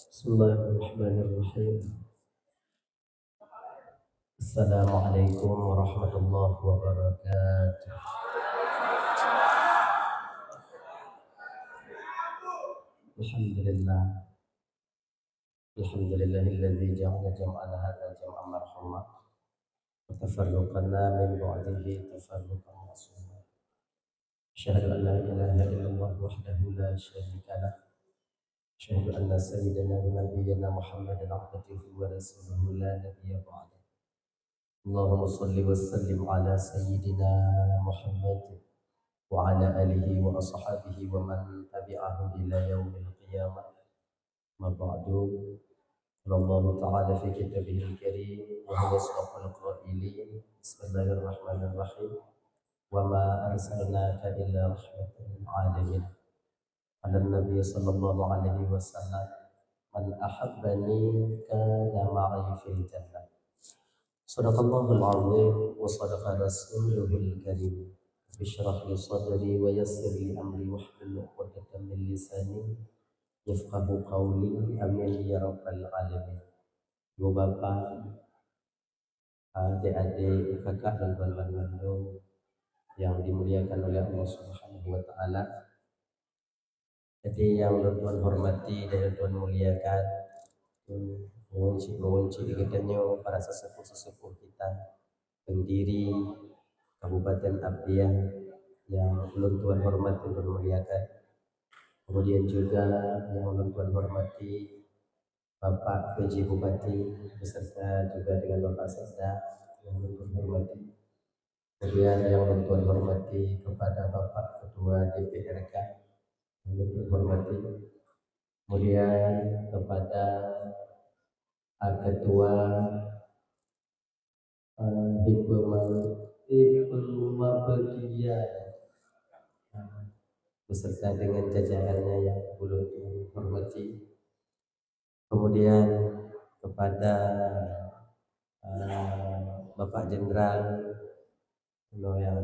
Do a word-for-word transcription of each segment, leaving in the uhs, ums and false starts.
Bismillahirrahmanirrahim. Assalamualaikum warahmatullahi wabarakatuh. Alhamdulillah. Alhamdulillahilladzi ja'ala jam'ana hadza jam'an marhuma, wa tafarruqana min ba'dihi tafarruqan ma'suma. Asyhadu an la ilaha illallah wahdahu la syarika lah. Asyhadu anna sayyidana wa nabiyyana Muhammadan abduhu wa rasuluhu la nabiyya ba'dah. Allahumma shalli wa sallim ala sayyidina Muhammad wa ala alihi wa ashabihi wa man tabi'ahum ila yaumil qiyamah. Amma ba'du. Qala Allahu ta'ala fi kitabihil karim wa huwa asdaqul qailin. Bismillahirrahmanirrahim. Wa ma arsalnaka illa rahmatan lil alamin. Qala Nabi sallallahu alaihi wasallam, "Man ahabbani kana ma'i fil jannah." Sadaqallahul azim wa sadaqa rasuluhul karim. Rabbi shrah li sadri wa yassir li amri wahlul 'uqdatam min lisani yafqahu qawli. Amin ya rabbal alamin. Ibu bapak, adik-adik, kakak dan tuan-tuan mandum yang dimuliakan oleh Allah Subhanahu wa taala. Jadi, nyang lôn tuan hormati dan lôn tuan muliakan, tu, ngon cik, ngon cik geutanyoe, para sesepuh-sesepuh kita, pendiri Kabupaten Abdya nyang lôn tuan hormati dan lôn muliakan. Kemudian juga nyang lôn tuan hormati Bapak P J Bupati beserta juga dengan Bapak Sekda yang kami hormati. Kemudian yang kami hormati kepada Bapak Ketua D P R K yang kami hormati. Kemudian kepada, eh, Ketua, eh, Hipema-, Hipema Pedia, eh, beserta dengan jajarannya yang ulôn hormati. Kemudian kepada, eh, Bapak Jenderal, beliau yang,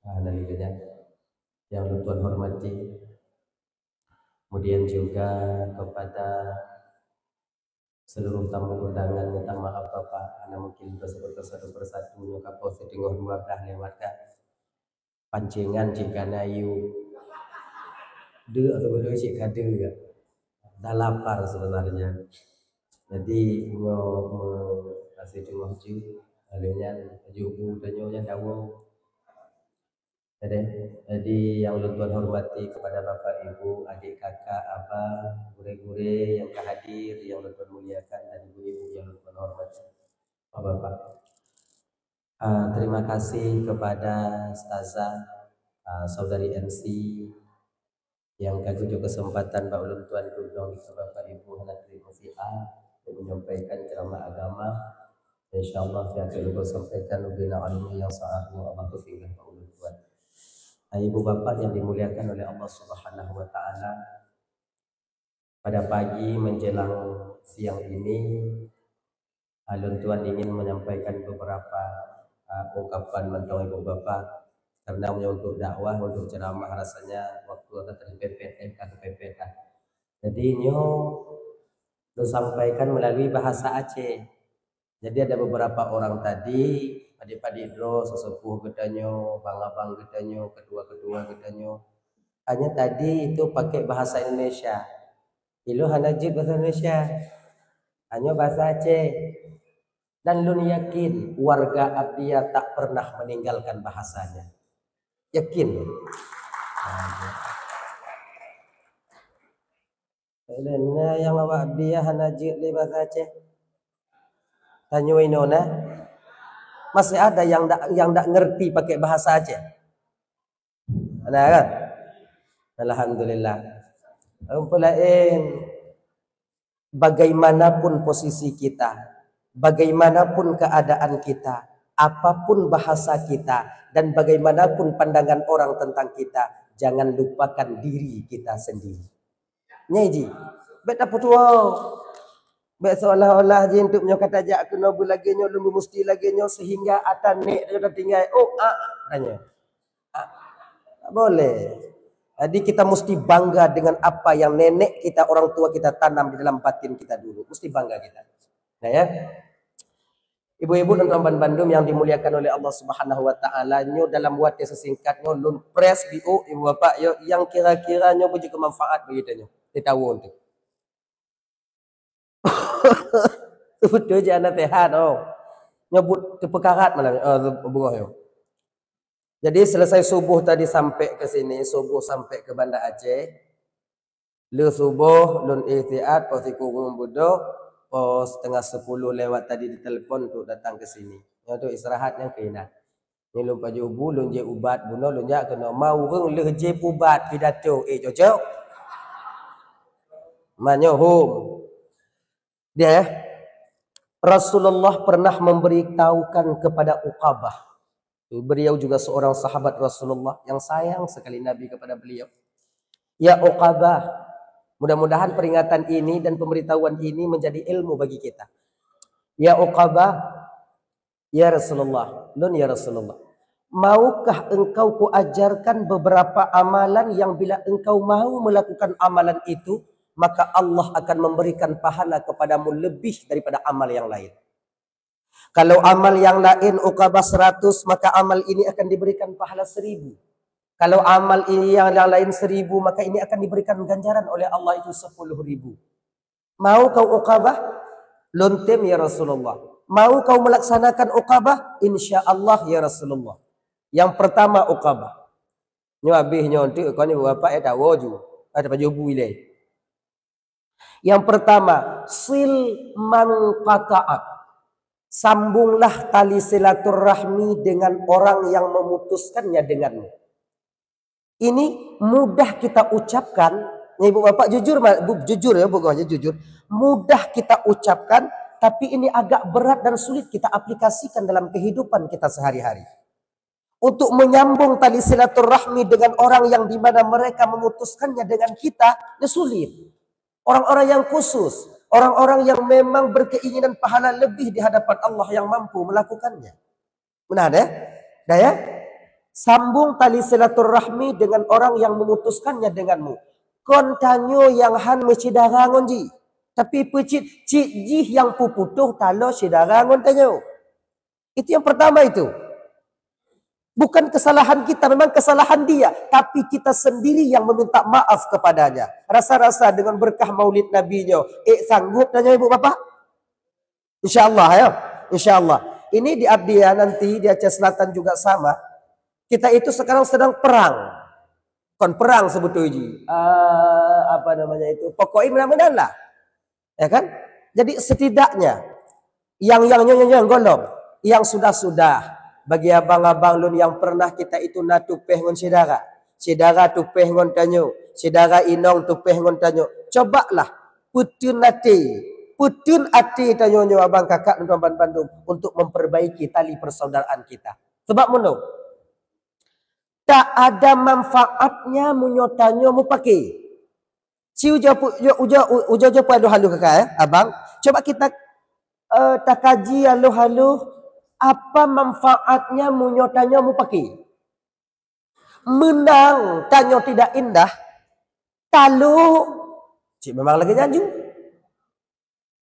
ah, dari Medan, yang ulôn tuan hormati. Kemudian juga kepada seluruh tamu undangan, minta maaf Bapak, karena mungkin bersatu-persatu, nyoe ka poh siteungoh dua belas lewat kan. Pancingan cit ka na yue. Deuk atau beutôi cit ka deuk. Dah lapar sebenarnya. Jadi, nyoe meuhasé teungoh jeuet, lheueh nyan laju bu tanyoe nyan dawoe. Jadi, jadi yang ulôn tuan hormati kepada Bapak, Ibu, adik, kakak, abang, gurée-gurée yang ka hadir, yang ulôn tuan muliakan, dan ibu-ibu yang ulôn tuan hormati. Bapak-bapak. Ah, terima kasih kepada Ustazah, ah, saudari M C yang ka geujok kesempatan bak ulôn tuan tudong di Bapak Ibu hana terima siat untuk menyampaikan ceramah agama. Insyaallah, yang akan ulôn sampaikan ubena ilmu yang sah, Allah taufik bak ulôn tuan. Ah, ibu bapak yang dimuliakan oleh Allah Subhanahu wa taala, pada pagi menjelang siang ini, ulôn tuan ingin menyampaikan beberapa, uh, ungkapan mantong ibu bapak. Karena untuk dakwah, untuk ceramah rasanya waktu akan terpepet, eh, akan terpepet lah. Jadi nyoe disampaikan melalui bahasa Aceh. Jadi ada beberapa orang tadi, adik-adik droe, sesepuh geutanyoe, bang-abang geutanyoe, ketua-ketua geutanyoe, hanya tadi itu pakai bahasa Indonesia. Ilôn hana jeuet bahasa Indonesia. Hanya bahasa Aceh. Dan lôn yakin warga Abdya tak pernah meninggalkan bahasanya. Yakin. Dan nyang awak Abdya hana jeuet lé bahasa Aceh. Tanyoe inoe na. Masih ada yang tak, yang tak ngerti pakai bahasa Aceh. Ada kan? Alhamdulillah. Rupa lain, bagaimanapun posisi kita, bagaimanapun keadaan kita, apapun bahasa kita, dan bagaimanapun pandangan orang tentang kita, jangan lupakan diri kita sendiri. Nyai ji, bèk tapeutuwoe. Bèk seolah-olah ji untuk nyoe ka tajak keunoe beulagèe nyoe, lôn beumusti lagèe nyoe, sehingga ata nèk tanyoe tatinggai. Oh, ah, tanyoe. Ah, tak boleh. Jadi kita mesti bangga dengan apa yang nenek kita, orang tua kita tanam di dalam batin kita dulu. Mesti bangga kita. Nah ya. Ibu-ibu dan teman-teman bandum yang dimuliakan oleh Allah Subhanahu wa taala, nyoe dalam watée sesingkat nyoe lôn press biôh ibu bapak yo yang kira-kira nyoe beujeuet manfaat bagi tanyoe di tahun tu. Betul je anak sehat oh. Nyebut terpekarat malam oh, bungoh yo. Jadi selesai subuh tadi sampai ke sini, subuh sampai ke Banda Aceh. Le suboh lôn istiad poh sikureueng beudôh, poh setengah sepuluh lewat tadi ditelepon untuk datang ke sini. Nyoe tu istirahat nyang keunan. Nyoe lôn pajoh bu, lôn jép ubat bunoe, lôn jak keunoe. Ma ureueng lheueh jép ubat pidato, eh cocok. Manyoe hom. Dia ya. Rasulullah pernah memberitahukan kepada Uqabah. Beliau juga seorang sahabat Rasulullah yang sayang sekali Nabi kepada beliau. Ya Uqabah, mudah-mudahan peringatan ini dan pemberitahuan ini menjadi ilmu bagi kita. Ya Uqabah, ya Rasulullah, lôn ya Rasulullah. Maukah engkau kuajarkan beberapa amalan yang bila engkau mau melakukan amalan itu, maka Allah akan memberikan pahala kepadamu lebih daripada amal yang lain. Kalau amal yang lain Uqabah seratus, maka amal ini akan diberikan pahala seribu. Kalau amal ini yang lain seribu, maka ini akan diberikan ganjaran oleh Allah itu sepuluh ribu. Mau kau Uqabah? Lôn tem ya Rasulullah. Mau kau melaksanakan Uqabah? Insya Allah ya Rasulullah. Yang pertama Uqabah. Nyoe habéh nyoe tu kau ni bapak ya tahu ju. Ada pajoh bu ilai. Yang pertama, sil man qata'ak. Sambunglah tali silaturahmi dengan orang yang memutuskannya denganmu. Ini mudah kita ucapkan, ya ibu bapak jujur, jujur ya bukan jujur, mudah kita ucapkan, tapi ini agak berat dan sulit kita aplikasikan dalam kehidupan kita sehari-hari. Untuk menyambung tali silaturahmi dengan orang yang di mana mereka memutuskannya dengan kita, ya sulit. Orang-orang yang khusus, orang-orang yang memang berkeinginan pahala lebih di hadapan Allah yang mampu melakukannya. Benar ya? Dah ya? Sambung tali silaturahmi dengan orang yang memutuskannya denganmu. Kon tanyoe nyang han meusyedara ngon jih, tapi peucit cit jih nyang peuputoh taloe syedara ngon tanyoe. Itu yang pertama itu. Bukan kesalahan kita, memang kesalahan dia, tapi kita sendiri yang meminta maaf kepadanya. Rasa-rasa dengan berkah maulid Nabi nyoe, eh sanggup tanyoe ibu bapak? Insya Allah ya. Insya Allah. Ini di Abdi ya, nanti di Aceh Selatan juga sama. Kita itu sekarang sedang perang. Kon perang sebetulnya. Ah, apa namanya itu? Pokoknya mudah-mudahan lah. Ya kan? Jadi setidaknya yang yang nyang nyang golom, yang sudah-sudah bagi abang-abang lôn yang pernah kita itu na tupeh ngon syedara. Syedara tupeh ngon tanyoe, syedara inong tupeh ngon tanyoe. Cobalah peuteun até, peuteun até tanyoe nyoe abang kakak dan teman bandum untuk memperbaiki tali persaudaraan kita. Sebab meunoe, tak ada manfaatnya meunyoe tanyoe mupake. Ci uja pu-, uja, uja, uja, uja pu adoh haloh kakak eh, abang. Coba kita eh, takaji haloh-haloh apa manfaatnya meunyoe tanyoe mupake. Menang tanyoe tidak indah, talo cit memang lagée janju.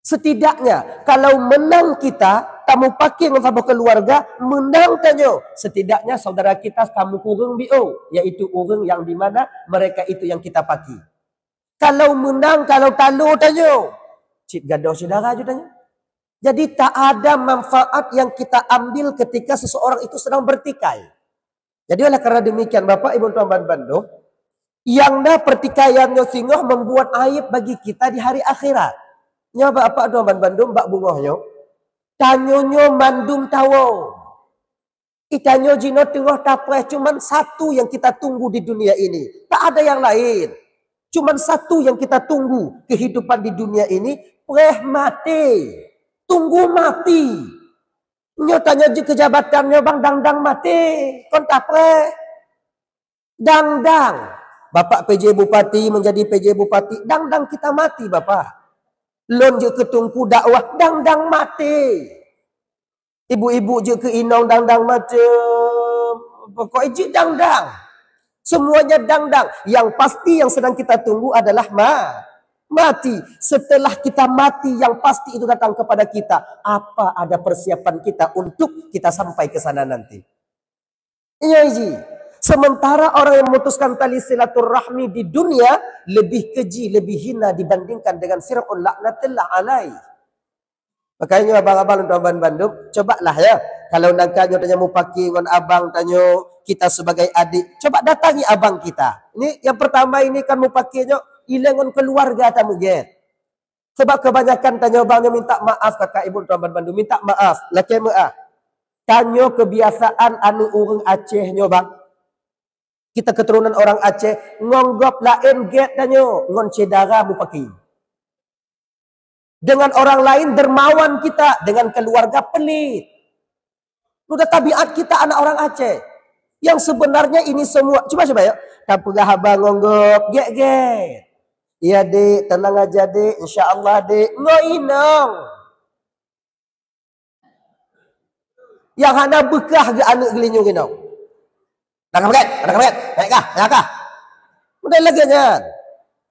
Setidaknya kalau menang kita, tamupake ngon saboh keluarga, menang tanyoe, setidaknya saudara kita tameukureueng biôh, yaitu ureuëng yang di mana mereka itu yang kita paki. Kalau menang, kalau talo tanyoe, cit gadoh syedara ju tanyoe. Jadi tak ada manfaat yang kita ambil ketika seseorang itu sedang bertikai. Jadi oleh karena demikian Bapak Ibu tuan bandum, yang na pertikaian nyoe singoh membuat aib bagi kita di hari akhirat. Nyoe Bapak tuan bandum bak bungoh nyoe, tanyoe nyoe mandum tawoe. Itanyoe jinoe teungoh tapreh cuman satu yang kita tunggu di dunia ini. Tak ada yang lain. Cuman satu yang kita tunggu kehidupan di dunia ini, preh maté. Tunggu mati. Nyoe tanyoe jeuet keu jabatan nyoe bang dang-dang maté. Kon tapreh. Dang-dang. Bapak P J Bupati menjadi P J Bupati. Dang-dang kita mati Bapak. Lôn jeuet keu teungku dakwah. Dang-dang maté. Ibu-ibu jeuet keu inong dang-dang macam. Pokok jeuet dang-dang. Semuanya dang-dang. Yang pasti yang sedang kita tunggu adalah ma-, mati. Setelah kita mati, yang pasti itu datang kepada kita. Apa ada persiapan kita untuk kita sampai ke sana nanti? Iya, iji. Sementara orang yang memutuskan tali silaturahmi di dunia lebih keji, lebih hina dibandingkan dengan Firaun laknatullah alaih. Makanya abang-abang dan tuan bandum, cobalah ya. Kalau nangka nyoe tanyoe mupaki ngon abang tanyoe, kita sebagai adik, coba datangi abang kita. Ini yang pertama ini kan mupaki nyoe, ilée ngon keluarga tamu get. Sebab kebanyakan tanyoe bang nyoe minta maaf kakak ibu tuan bandum, minta maaf, lakée meuah. Tanyoe kebiasaan aneuk ureueng Aceh nyoe bang. Kita keturunan orang Aceh, ngon gob laén get tanyoe, ngon syedara mupaki. Dengan orang lain dermawan kita, dengan keluarga pelit. Udah tabiat kita anak orang Aceh. Yang sebenarnya ini semua, cuba, cuba ya. Tapeugah haba ngon gob, get-get. Ya dek, tenang aja dek, insya Allah dek. Ngon inong. Yang hana beukah geu aneuk geulinyueng inong. Dah ka pakai, dah ka pakai. Naik kah, naik kah. Udah lagi nyan.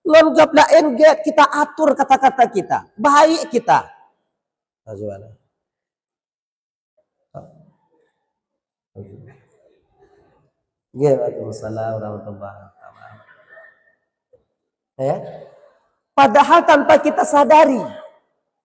Ngon gob laén get kita atur kata-kata kita. Baik kita. Nah, cuba lah. Ya, waalaikumsalam warahmatullahi wabarakatuh. Ya. Padahal tanpa kita sadari,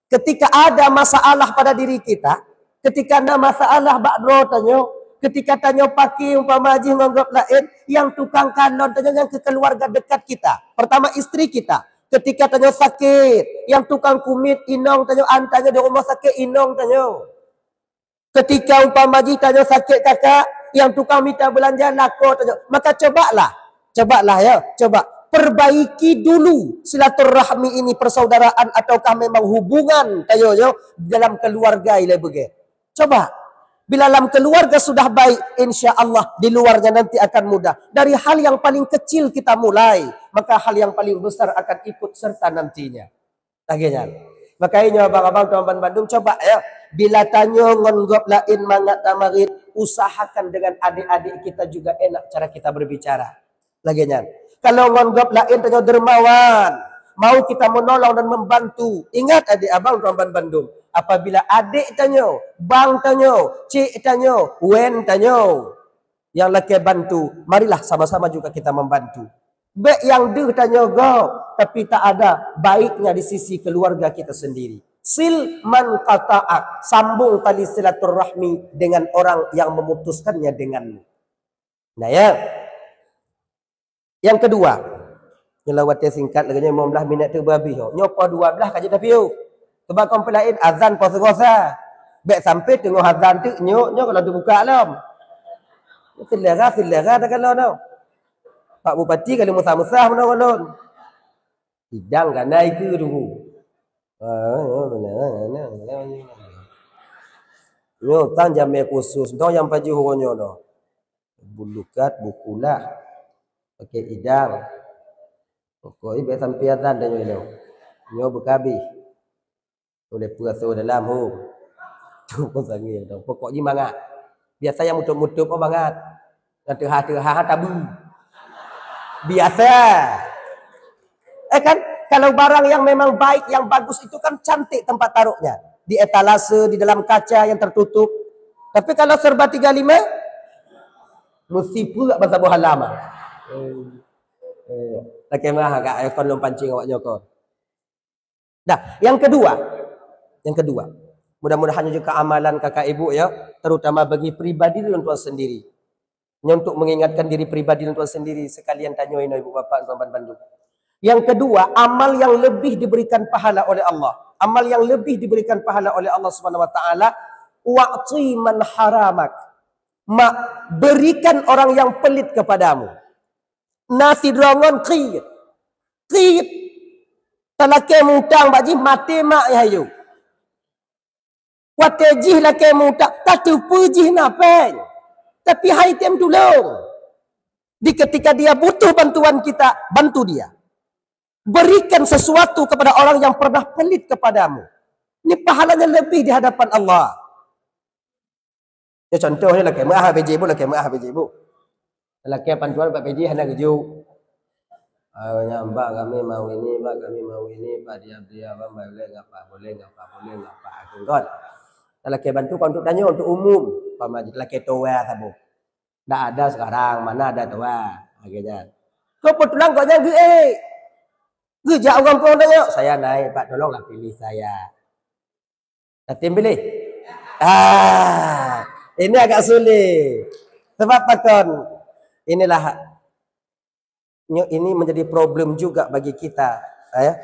ketika ada masalah pada diri kita, ketika ada masalah bak droe tanyoe, ketika tanyoe paki umpama jih ngon gob laén, yang tukang kalon tanyoe nyang keu keluarga dekat kita. Pertama istri kita. Ketika tanyoe sakét, yang tukang kumét inong tanyoe, an tanyoe di rumah sakét inong tanyoe. Ketika umpama jih tanyoe sakét kakak, yang tukang mita beulanja lakoe tanyoe. Maka cobalah, cobalah ya, coba perbaiki dulu silaturahmi ini, persaudaraan ataukah memang hubungan tanyoe nyoe dalam keluarga ilée beugét. Coba. Bila dalam keluarga sudah baik, insya Allah di luarnya nanti akan mudah. Dari hal yang paling kecil kita mulai, maka hal yang paling besar akan ikut serta nantinya. Lagée nyan. Makanya abang-abang tuan bandum, coba ya. Bila tanyoe ngon gob laén mangat tamarit, usahakan dengan adik-adik kita juga enak cara kita berbicara. Lagée nyan. Kalau ngon gob laén tanyoe dermawan, mau kita menolong dan membantu. Ingat adik abang tuan bandum, apabila adik tanyoe, bang tanyoe, cik tanyoe, wen tanyoe, yang lakée bantu, marilah sama-sama juga kita membantu. Bék nyang deuh tanyoe gob, tapi tak ada baiknya di sisi keluarga kita sendiri. Sil man qata'ak, sambung tali silaturahmi dengan orang yang memutuskannya denganmu. Nah ya. Yang kedua, nyoe lawat singkat lagée nyoe, lima belas minit tu habis. Nyoe poh dua belas ka jeuet tapiôh. Sebab kon peulaén azan poh sigosa. Bék sampai teungoh azan tu nyoe, nyoe kalau dibuka lom. Selera, selera dah kalau tu. Pak Bupati kalau musah-musah mana ulun. Idang kana ikeue tu. Nyoe tang jamé khusus, dong nyang pajoh uroe nyoe doh. Bulukat, bukulah, pakai idang. Pokok ié sampai azan dah nyoe. Nyoe beukabih. Oleh peue asoe dalam hom. Tu pun sangé dong. Pokok jih mangat. Biasa nyang mutup-mutup pun mangat. Nyang teuha-teuha tabu. Biasa. Eh kan, kalau barang yang memang baik, yang bagus itu kan cantik tempat taruhnya. Di etalase, di dalam kaca yang tertutup. Tapi kalau serba tiga lima, mesti peuet basa boh halam. Eh, lakée meuah agak ayo kon lôn pancing awak nyoe kon. Nah, yang kedua, yang kedua, mudah-mudahan juga amalan kakak ibu ya, terutama bagi pribadi lôn tuan sendiri. Ini untuk mengingatkan diri pribadi lôn tuan sendiri, sekalian tanyoe inoe ibu bapak tuan bandum. Yang kedua, amal yang lebih diberikan pahala oleh Allah. Amal yang lebih diberikan pahala oleh Allah Subhanahu wa taala, wa'ti man haramak. Mak, berikan orang yang pelit kepadamu. Na sidroe ngon kriet. Kriet. Talakée mutang bak jih maté mak yah ayue. Watée jih lakée mutang, tateupeue jih na péng. Tapi hai tem tulông. Di ketika dia butuh bantuan kita, bantu dia. Berikan sesuatu kepada orang yang pernah pelit kepadamu. Ini pahalanya lebih di hadapan Allah. Ya contohnya lakée meuah B J bu, lakée meuah B J bu. Lakée bantuan Pak P J hana geujok. Ah, nyan bak kami mau ini, bak kami mau ini, Pak, dia, dia, bang, boleh nggak, Pak? Boleh nggak, Pak? Boleh nggak, Pak? Akhirnya kan. Lakée bantu kon untuk tanya, untuk umum. Umpama jih lakée toa saboh. Ndak ada sekarang, mana ada toa. Akhirnya. Kebetulan kok nyan geuék. Geujak ureuëng peurumoh tanya, "Saya naik, Pak, tolonglah pilih saya." Yatim pilih. Ah, ini agak sulit. Sebab pakon? Inilah, nyo-, ini menjadi problem juga bagi kita, ya.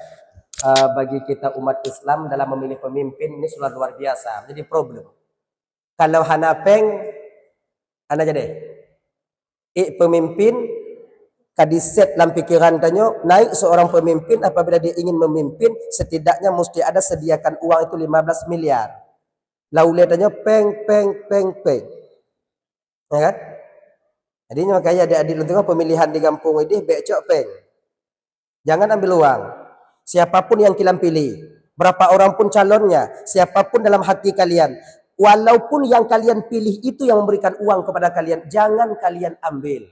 Ah, bagi kita umat Islam dalam memilih pemimpin ini sudah luar biasa, menjadi problem. Kalau hana péng, hana jadi. Ék pemimpin, ka di-set lam pikiran tanyoe, naik seorang pemimpin, apabila dia ingin memimpin, setidaknya mesti ada sediakan uang itu lima belas miliar. Lam ulée tanyoe péng, péng, péng, péng. Ya kan? Jadi, makanya adik-adik lôn tengok pemilihan di gampông idéh, bék cok péng. Jangan ambil uang. Siapapun yang kalian pilih, berapa orang pun calonnya, siapapun dalam hati kalian, walaupun yang kalian pilih itu yang memberikan uang kepada kalian, jangan kalian ambil.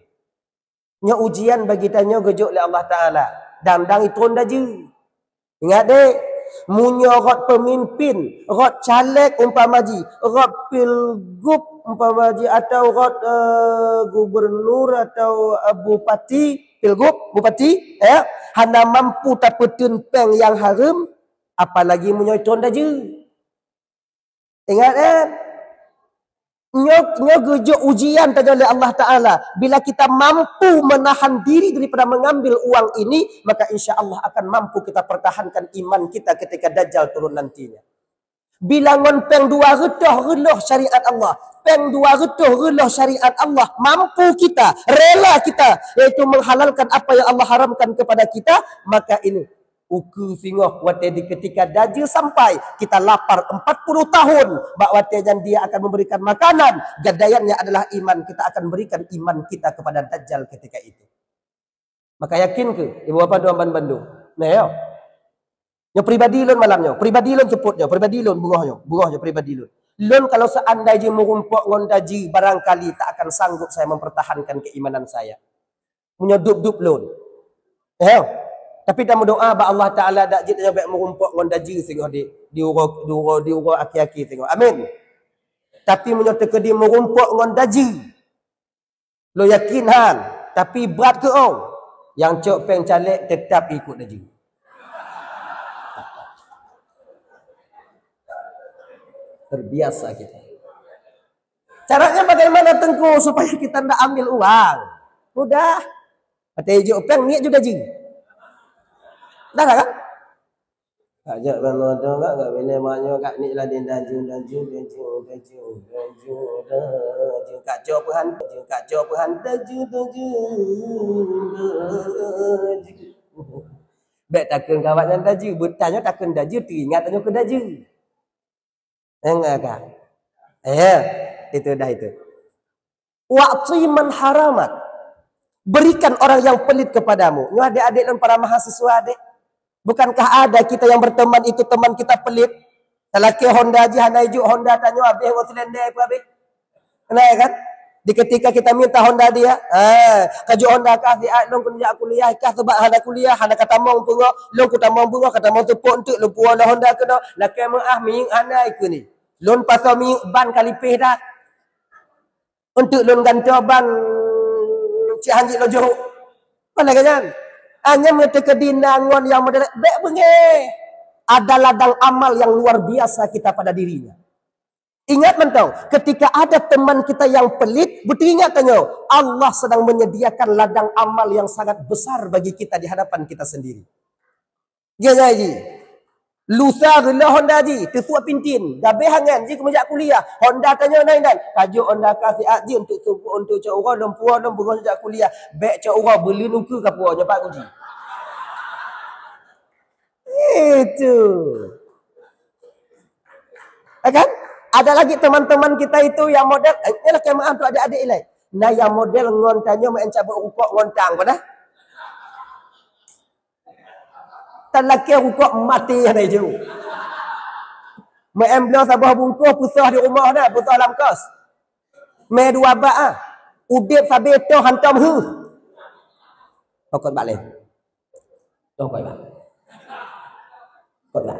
Nyoe ujian bagi tanyoe geujok lé Allah Taala. Dang-dang itron daju. Ingat deh, meunyoe rot pemimpin, rot caleg umpama jih, rot pilgub umpama jih, atau rot, eh, gubernur atau, eh, bupati, pilgub, bupati, ya, hana mampu tapeuteun péng nyang hareuem, apalagi meunyoe itron daju. Ingat, kan? Nyoe, nyoe geujok ujian tanyoe lé Allah Taala. Bila kita mampu menahan diri daripada mengambil uang ini, maka insya Allah akan mampu kita pertahankan iman kita ketika Dajjal turun nantinya. Bila ngon péng dua reutôh reuloh syariat Allah, péng dua reutôh reuloh syariat Allah, mampu kita, rela kita, yaitu menghalalkan apa yang Allah haramkan kepada kita, maka ini ukeue singoh watée di ketika daju sampai, kita lapar empat puluh tahun, bak watée nyan Dia akan memberikan makanan, gadaiannya adalah iman, kita akan berikan iman kita kepada Dajjal ketika itu. Maka yakin keu, ibu bapa tuan ban bandum. Nah, yo. Nyoe pribadi lôn malam nyoe, pribadi lôn seupôt nyoe, pribadi lôn beungoh nyoe, beungoh nyoe pribadi lôn. Lôn kalau seandai jih meurumpok ngon daju, barangkali tak akan sanggup saya mempertahankan keimanan saya. Meunyoe dup-dup lôn. Eh, tapi tameudoa bak Allah Taala dak jeuet nyoe bék meurumpok ngon daju singoh di, di uroe, di uroe, di uroe aki-aki singoh. Amin. Tapi meunyoe teukeudi meurumpok ngon daju, lôn yakin han, tapi brat keu ong. Nyang cok péng caleg tetap ikut daju. Terbiasa kita. Caranya bagaimana, Teungku, supaya kita ndak ambil uang? Mudah. Watée jok péng, niet ju daju. Dah, dah kan? Kak jak ban moto kak, kak bile banyoe kak niet ladin daju, daju, daju, daju, daju, daju. Kak cok peuhan, daju, kak cok peuhan, daju, daju, daju. Bék takheun kawat nyan daju, beutanyoe takheun daju, teuingat tanyoe keu daju. Enggak, Kak. Eh, itu dah itu. Wa'ti man haramak. Berikan orang yang pelit kepadamu. Nyoe adik-adik dan para mahasiswa adik. Bukankah ada kita yang berteman itu teman kita pelit? Talakée Honda jih hana ijok Honda tanyoe habéh ngon silender pun habéh. Nah, ya kan? Di ketika kita minta Honda dia, ah, kajok Honda kah siat lôn kujak kuliah, kah sebab hana kuliah, hana katamong peungoh, lôn kutamong peungoh, katamong seupôt enteuk lôn puwoe lé Honda keunoe, lakée meuáh minyeuk hana ikeu ni. Lôn pasoe minyeuk ban ka lipéh dah. Enteuk lôn gantoe ban cit hanjeuet lôn jok. Kon lagée nyan. Hanya meuteukeudi na ngon nyang model bék beungéh. Ada ladang amal yang luar biasa kita pada dirinya. Ingat mantong, ketika ada teman kita yang pelit, beuteuingat tanyoe, Allah sedang menyediakan ladang amal yang sangat besar bagi kita di hadapan kita sendiri. Dia jadi. Lusa reuloh Honda jih, teusuak pintin, gabeh angan jih keumeujak kuliah. Honda tanyoe na inan, kajok Honda kah siat jih untuk tubuh, untuk cok uroe lôn puwoe lôn beungoh jak kuliah. Bék cok uroe beuleuen ukeue kapuwoe nyoe pat uji. Itu. Ya kan? Ada lagi teman-teman kita itu yang model, eh, ini lah kemaah untuk adik-adik ilai. Nah, yang model ngon tanyoe main cabut rukok ngon tang, pernah? Talakée rukok maté hana ijok. Main bloe saboh bungkôh, peusoh di rumoh na, peusoh lam kos. Mé dua bak ah. Udeb sabe toh hantom heuh. Tokot bak lé. Tokot bak. Tokot bak.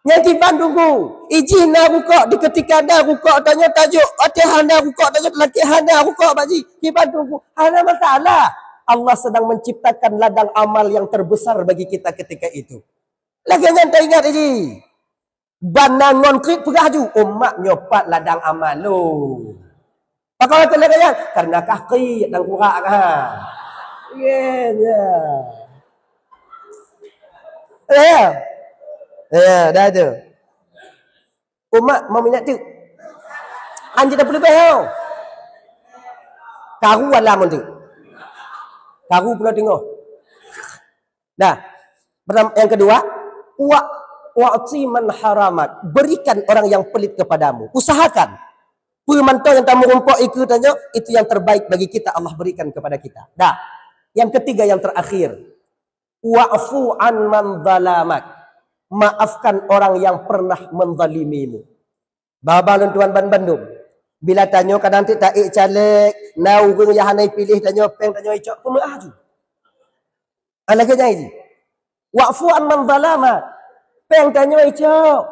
Nyang kiban tunggu. Ijih na rukok di ketika na rukok tanyoe tajok. Watée hana rukok tanyoe talakée hana rukok bak jih. Kiban tunggu. Hana masalah. Allah sedang menciptakan ladang amal yang terbesar bagi kita ketika itu. Lagée nyan taingat ijih. Ban na ngon kriet peugah ju, umat nyoe pat ladang amal lo. Pakon lagée nyan? Karena kah kriet dan kurak kah. Ya, ya. Ya. Ya, dah tu. Umat mau minyak tu. Anjing dah peuleubeh tau. Karu alam tu. Karu pula tengok. Nah, pertama, yang kedua, wa wa'ti man haramak, berikan orang yang pelit kepadamu. Usahakan. Peue mantong nyang tamurumpok ikeue tanyoe, itu yang terbaik bagi kita Allah berikan kepada kita. Dah. Yang ketiga, yang terakhir, wa'fu an man zalamak. Maafkan orang yang pernah menzalimimu. Baba lôn tuan ban bandum. Bila tanyoe kadang teuk taék caleg, na ureuëng nyang hana piléh tanyoe péng tanyoe icok, peumeuáh ju. Ah, lagée nyan jih. Wa'fu an man zalama. Péng tanyoe icok.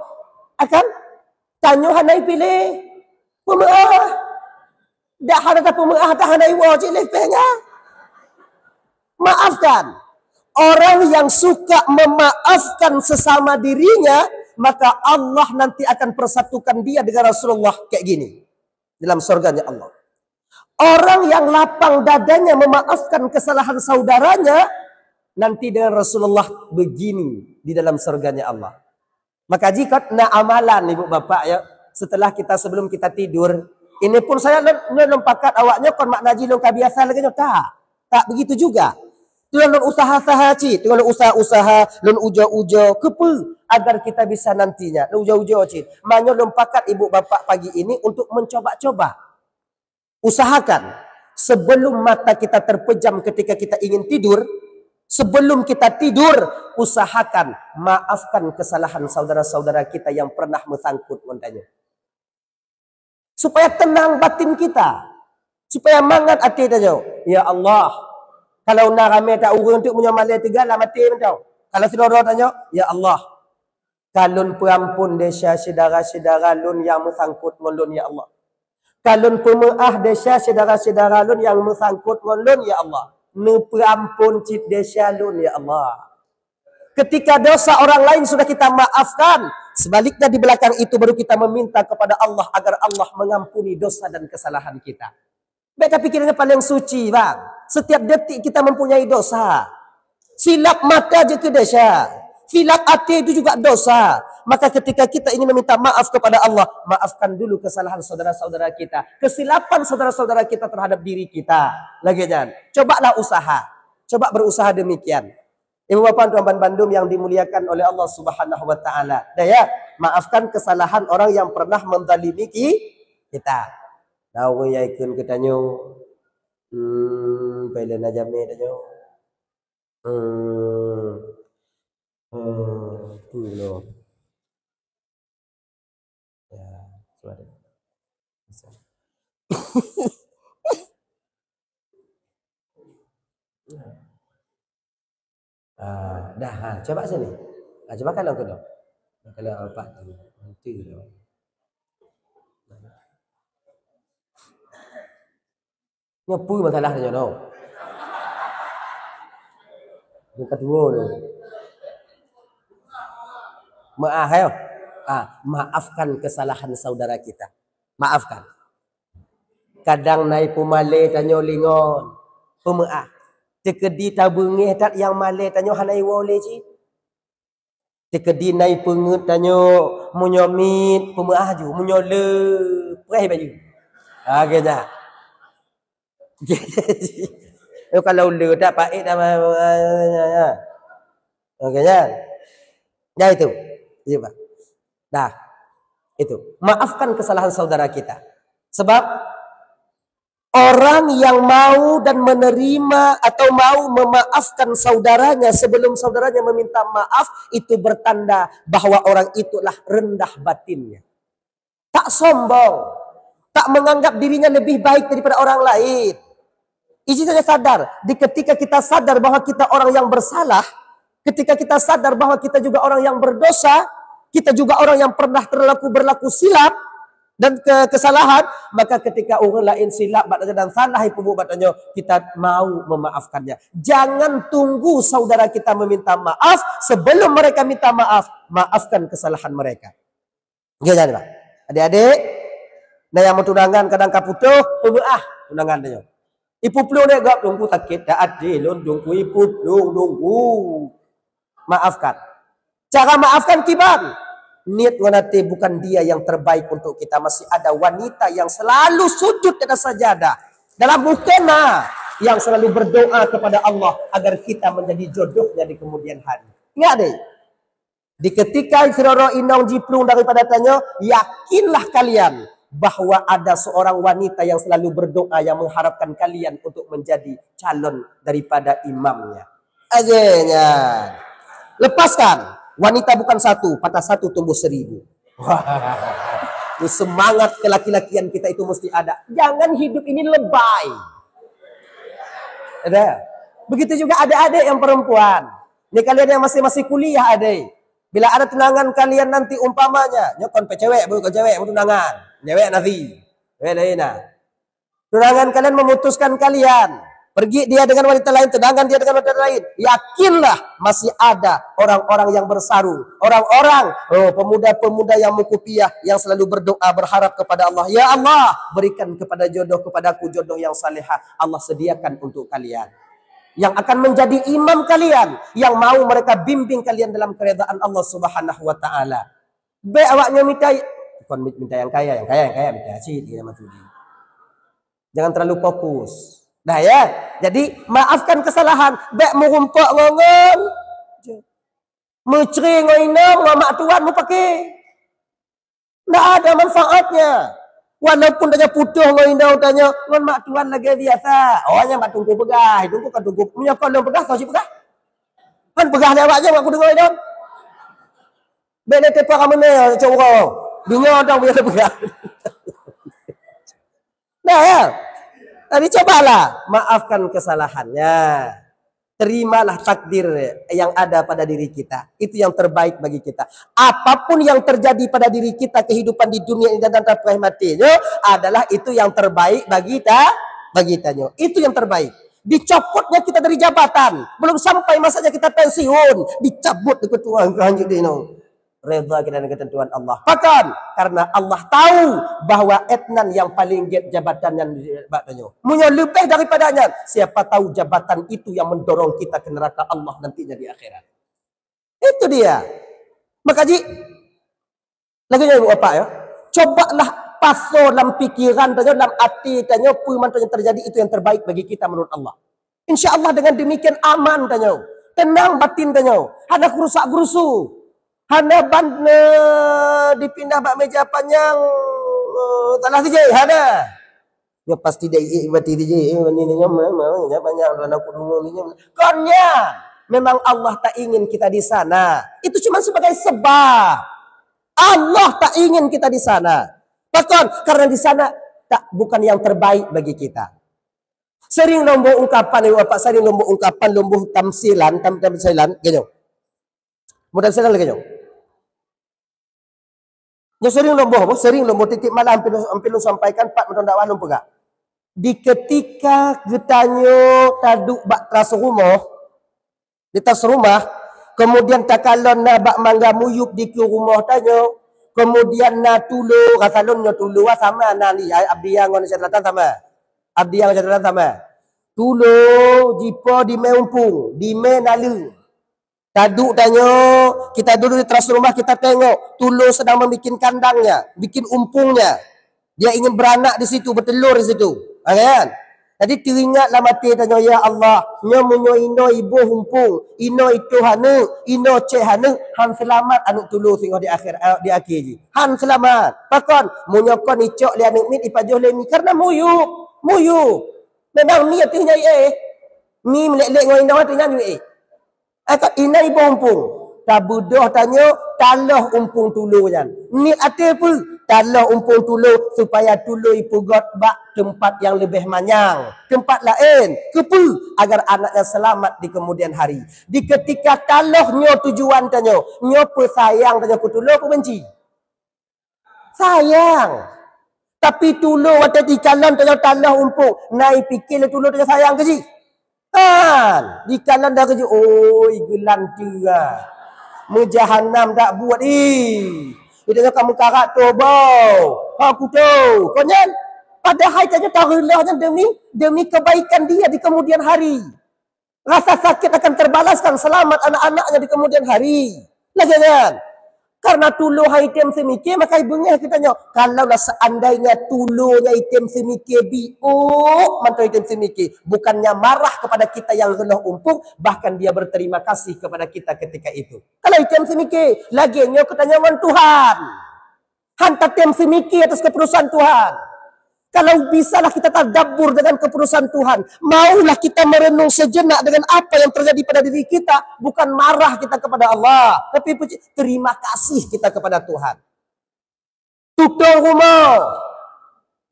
Akan tanyoe hana piléh. Peumeuáh. Dak hana tapeumeuáh, dak hana iwoe cit lé péng ah. Maafkan. Orang yang suka memaafkan sesama dirinya, maka Allah nanti akan persatukan dia dengan Rasulullah kayak gini dalam surganya Allah. Orang yang lapang dadanya memaafkan kesalahan saudaranya, nanti dengan Rasulullah begini di dalam surganya Allah. Maka jikot na amalan ibu bapak ya, setelah kita, sebelum kita tidur, ini pun saya lôn, lôn, lôn pakat awaknyoe kon makna jih lôn ka biasa lagée nyoe, tak. Tak begitu juga. Teungoh lôn usaha-usaha cit, teungoh lôn usaha-usaha, lôn ujo-ujo, keupeu agar kita bisa nantinya, lôn ujo-ujo cit. Maknyoe lôn pakat ibu bapak pagi ini untuk mencoba-coba. Usahakan sebelum mata kita terpejam ketika kita ingin tidur, sebelum kita tidur, usahakan maafkan kesalahan saudara-saudara kita yang pernah meusangkut ngon tanyoe. Supaya tenang batin kita, supaya mangat até tanyoe. Ya Allah, kalau na ramé that ureuëng teuk meunyoe malée teuga lam até mantong. Kalau sidroe-droe tanyoe, ya Allah, ka lôn peuampon desya syedara-syedara lôn nyang meusangkot ngon lôn, ya Allah. Ka lôn peumeuáh desya syedara-syedara lôn nyang meusangkot ngon lôn, ya Allah. Neupeuampon cit desya lôn, ya Allah. Ketika dosa orang lain sudah kita maafkan, sebaliknya di belakang itu baru kita meminta kepada Allah agar Allah mengampuni dosa dan kesalahan kita. Bèk tapiké nyan paleng suci, bang. Setiap detik kita mempunyai dosa. Silap mata jeuet keu desya. Silap até itu juga dosa. Maka ketika kita ingin meminta maaf kepada Allah, maafkan dulu kesalahan saudara-saudara kita, kesilapan saudara-saudara kita terhadap diri kita. Lagèe nyan. Cobalah usaha. Coba berusaha demikian. Ibu bapak tuan ban bandum yang dimuliakan oleh Allah Subhanahu wa taala. Dah ya, maafkan kesalahan orang yang pernah menzalimi ki-, kita. Nah, ureueng nyang ikheun keu tanyoe, hmm, pai lé na jamé tanyoe. Hmm. Hmm, tu loh. Ya, suara. Bisa. Ah, dah, ha, cuba sini. Ah, cuba kalau kedok. Kalau empat tu. Nanti tu. Nyoe peue masalah tanyoe nyoe? Nyang kedua tu. Maaf, ayo. Ah, maafkan kesalahan saudara kita. Maafkan. Kadang na peumalée tanyoe lingon. Peumeu'ah. Teukeudi tabeungéh that nyang malée tanyoe hana iwoe lé cit. Teukeudi na peungeuet tanyoe, meunyoe miet, peumeu'ah ju, meunyoe le, preh baju. Ha, lagèe nyan. Nyoe kalau le that paék dah, ha. Lagèe nyan. Dah itu. Iya, Pak. Dah. Itu. Maafkan kesalahan saudara kita. Sebab orang yang mau dan menerima atau mau memaafkan saudaranya sebelum saudaranya meminta maaf, itu bertanda bahwa orang itulah rendah batinnya. Tak sombong, tak menganggap dirinya lebih baik daripada orang lain. Iji saja sadar, di ketika kita sadar bahwa kita orang yang bersalah, ketika kita sadar bahwa kita juga orang yang berdosa, kita juga orang yang pernah terlaku berlaku silap dan ke, kesalahan, maka ketika orang lain silap bak tanyoe dan salah ipubuet bak tanyoe, kita mau memaafkannya. Jangan tunggu saudara kita meminta maaf, sebelum mereka minta maaf, maafkan kesalahan mereka. Nggih, jangan, Pak. Adik-adik, nah, nyang meutunangan kadang ka putôh, peumeu'ah tunangan tanyoe. Ipuplueng deh gop, "Teungku, sakét that até lôn, Teungku, ipuplueng, Teungku." Maafkan. Cara maafkan kiban. Niat ngon até bukan dia yang terbaik untuk kita. Masih ada wanita yang selalu sujud di atas sajadah dalam mukena, yang selalu berdoa kepada Allah agar kita menjadi jodohnya di kemudian hari. Ingat deh, di ketika sidroe inong jiplueng daripada tanyoe, yakinlah kalian bahwa ada seorang wanita yang selalu berdoa, yang mengharapkan kalian untuk menjadi calon daripada imamnya. Akhirnya, lepaskan. Wanita bukan satu, patah satu tumbuh seribu. Wah, semangat kelaki-lakian kita itu mesti ada. Jangan hidup ini lebay. Ada. Begitu juga adik-adik yang perempuan. Ni kalian yang masih-masih kuliah, adik. Bila ada tunangan kalian nanti umpamanya, nyoe kon peucewek, bukan cewek, tunangan. Cewek nafi. Cewek lain nah. Tunangan kalian memutuskan kalian. Pergi dia dengan wanita lain, tunangan dia dengan wanita lain. Yakinlah masih ada orang-orang yang bersarung. Orang-orang, oh, pemuda-pemuda yang mukupiah, yang selalu berdoa, berharap kepada Allah. "Ya Allah, berikan kepada jodoh, kepadaku jodoh yang salehah." Allah sediakan untuk kalian. Yang akan menjadi imam kalian, yang mau mereka bimbing kalian dalam keredaan Allah Subhanahu wa Ta'ala. Bèk awak nyoe mita, kon minta nyang kaya, nyang kaya, nyang kaya mita cit, ya, Mak Sudi. Jangan terlalu fokus. Dah, ya? Jadi, maafkan kesalahan. Bèk meurumpok ngon, ngon. Meucre ngon inong, ngon mak tuan meupaké. Ndak ada manfaatnya. Walaupun tanyoe putôh ngon inong tanyoe, ngon mak tuan lagèe biasa. Oh, nyan bak teungku peugah, teungku ka teungku. Meunyoe kon lôn peugah, soe cit peugah? Kan peugah lé awak nyan, aku deungö inong. Bèk lé teupeu kamoe nyoe, cok uroe. Deungö dong, bèk lé peugah. Nah, ya. Jadi, cobalah maafkan kesalahannya. Terimalah takdir yang ada pada diri kita. Itu yang terbaik bagi kita. Apapun yang terjadi pada diri kita, kehidupan di dunia ini dan nanti akhirat mati nyoe adalah itu yang terbaik bagi ta, bagi tanyoe. Itu yang terbaik. Dicopotnya kita dari jabatan, belum sampai masanya kita pensiun, dicabut di ketua, lanjut di nong. Redha kita dengan ketentuan Allah. Pakon? Karena Allah tahu bahwa Etnan yang paling gét jabatan nyan bak tanyoe. Meunyoe leubeh daripada nyan, siapa tahu jabatan itu yang mendorong kita ke neraka Allah nantinya di akhirat. Itu dia. Maka ji, lagèe nyan, Ibu Bapak, ya. Cobalah pasoe lam pikiran tanyoe, lam até tanyoe, peue mantong yang terjadi itu yang terbaik bagi kita menurut Allah. Insya Allah dengan demikian aman tanyoe, tenang batin tanyoe, hana keurusak-keurusu, hana ban, eh, dipindah bak meja panyang, eh, salah sijih, hana. Nyoe pasti dia ié bati sijih, eh, ni, ni, nyoe, ma, ma, meja panyang, hana kudeungoe ni, nyoe. Kon nyan, memang Allah tak ingin kita di sana. Itu cuma sebagai sebab. Allah tak ingin kita di sana. Pakon? Karena di sana tak, bukan yang terbaik bagi kita. Sering lôn boh ungkapan, Ibu Bapak, sering lôn boh ungkapan, lôn boh tamsilan, tam-, tamsilan, geutanyoe. Mudah tamsilan lagèe nyoe. Nyoe sering lôn boh, boh, sering lôn boh tiep-tiep malam, hampir, hampir lôn sampaikan, pat mantong dakwah lôn peugah. Di ketika geutanyoe taduek bak teras rumoh, di teras rumah, kemudian takalon na bak mangga muyueb dikeue rumoh tanyoe, kemudian na tulo, rasa lôn nyoe tulo, ah, sama na li, abdi nyan ngon catatan sama. Abdi nyan ngon catatan sama. Tulo jipo di mè umpung, di mè naleueng. Taduek tanyoe, kita duduk di teras rumah, kita tengok tulo sedang membikin kandangnya, bikin umpungnya. Dia ingin beranak di situ, bertelur di situ. Ha, kan? Jadi teuingat lam até tanyoe, "Ya Allah, nyoe meunyoe inoe iboh umpung, inoe itoh aneuk, inoe céh aneuk, han seulamat aneuk tulo singoh di akhir, eh, di akhé jih. Han seulamat." Pakon? Meunyoe kon icok lé aneuk miet, ipajoh lé mi, karena muyueb, muyueb. Memang mi ateueh nyan ié. Mi meulek-lek ngon inong ateueh nyan ié. Akat inan iboh umpung. Tabeudôh tanyoe, taloh umpung tulo nyan. Niet até peue? Taloh umpung tulo supaya tulo ipeugöt bak teumpat nyang leubeh manyang, teumpat laén. Keupeue? Agar anaknya selamat di kemudian hari. Di ketika taloh nyoe tujuan tanyoe, nyoe peusayang tanyoe keu tulo, peubenci? Sayang. Tapi tulo watèe jikalon tanyoe taloh umpung, na ipike lé tulo tanyoe sayang keu jih? Kan, jikalon dah keu jih, oi, geulanteue ah. Meujahanam dak buet ih. Kita ka meukarat tobo. Ha kuto. Kon nyan, padahai tanyoe tareuloh nyan demi, demi kebaikan dia di kemudian hari. Rasa sakit akan terbalaskan, selamat anak-anaknya di kemudian hari. Lagèe nyan. Karena tulo han item seumike, maka beungèh geutanyoe. Kalaulah seandainya tulo nyan item seumike, biôk mantong item seumike, bukannya marah kepada kita yang reuloh umpung, bahkan dia berterima kasih kepada kita ketika itu. Kalau item seumike, lagèe nyoe geutanyoe ngon Tuhan. Han tatem seumike atas keputusan Tuhan. Kalau bisalah kita tadabbur dengan keputusan Tuhan, maulah kita merenung sejenak dengan apa yang terjadi pada diri kita, bukan marah kita kepada Allah, tapi puji, terima kasih kita kepada Tuhan. Tutong rumoh,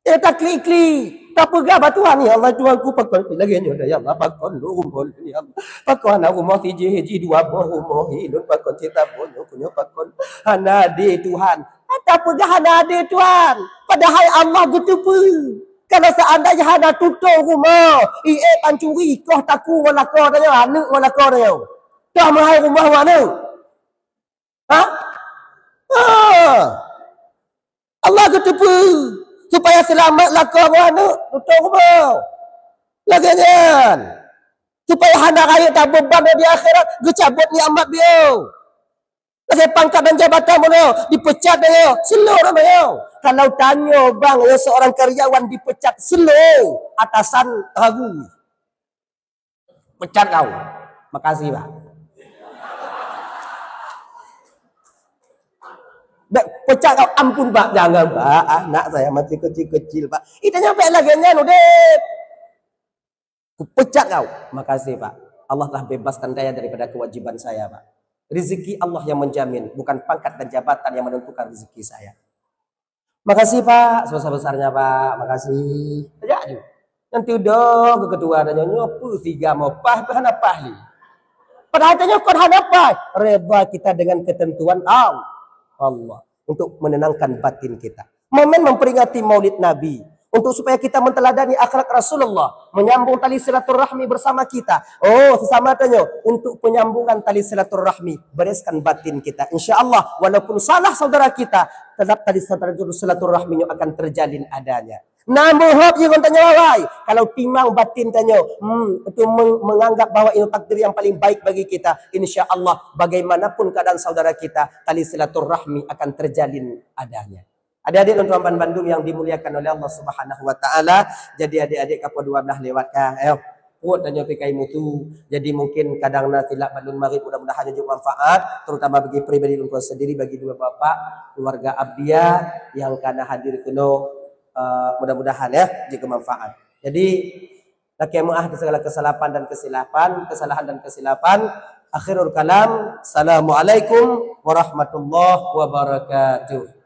eh, taklik-klik, tapeugah bak Tuhan, "Ya Allah, Tuhanku, pakon lagèe nyoe dah, ya Allah, pakon lôn rumoh, ya Allah, pakon hana rumoh sijih, jih dua boh rumoh, hi lôn pakon cit taboh nyoe, nyoe pakon hana adé Tuhan." Tapeugah hana adé Tuhan, padahai Allah geuteupeue. Kalau seandainya hana tutong rumoh, ié pancuri, koh takue ngon lakoe tanyoe, aneuk ngon lakoe tanyoe, toh meuhai rumoh ngon aneuk? Ha? Ha. Allah geuteupeue supaya seulamat lakoe ngon aneuk, tutong rumoh. Lagèe nyan. Supaya hana rayeuk tabeuban di akhirat, geucabot nikmat biôh. Lagèe pangkat dan jabatan bunoe, dipecat tanyoe, seulô na tanyoe. Kalau tanyoe bang, ya, seorang karyawan dipecat, seulô, atasan ragu. Pecat kau. Makasih, Pak. Bèk pecat kau, ampun, Pak, jangan, Pak. Anak saya masih kecil-kecil, Pak. Itu nyampe lagèe nyan udép. Kupecat kau. Makasih, Pak. Allah telah bebaskan saya daripada kewajiban saya, Pak. Rezeki Allah yang menjamin, bukan pangkat dan jabatan yang menentukan rezeki saya. Makasih, Pak. Sebesar-besarnya, Pak. Makasih. Tajak ju. Nanti udah ke ketua tanya, "Nyoe peue siga mau pah, pah hana pah lé?" Padahal tanya kon hana pah. Reda kita dengan ketentuan Al-, Allah untuk menenangkan batin kita. Momen memperingati Maulid Nabi untuk supaya kita menteladani akhlak Rasulullah, menyambung tali silaturahmi bersama kita. Oh, sesama tanya untuk penyambungan tali silaturahmi, bereskan batin kita. Insya Allah, walaupun salah saudara kita, tetap tali silaturahmi akan terjalin adanya. Namun hop jangan tanya wahai, kalau timang batin tanya, hmm, itu meng-, menganggap bahwa itu takdir yang paling baik bagi kita, insya Allah bagaimanapun keadaan saudara kita, tali silaturahmi akan terjalin adanya. Adik-adik dan tuan bandum yang dimuliakan oleh Allah Subhanahu wa taala, jadi adik-adik kapal dua belas lewat kah? Ayo. Kuat dan nyoe P K I mutu. Jadi mungkin kadang na silap balun marit, mudah-mudahan jeuet manfaat, terutama bagi pribadi lôn sendiri, bagi dua bapak, keluarga Abdia yang kana hadir keunoe, eh, mudah-mudahan ya, jeuet manfaat. Jadi, lakèe meuah segala kesalahan dan kesilapan, kesalahan dan kesilapan. Akhirul kalam, Assalamualaikum warahmatullahi wabarakatuh.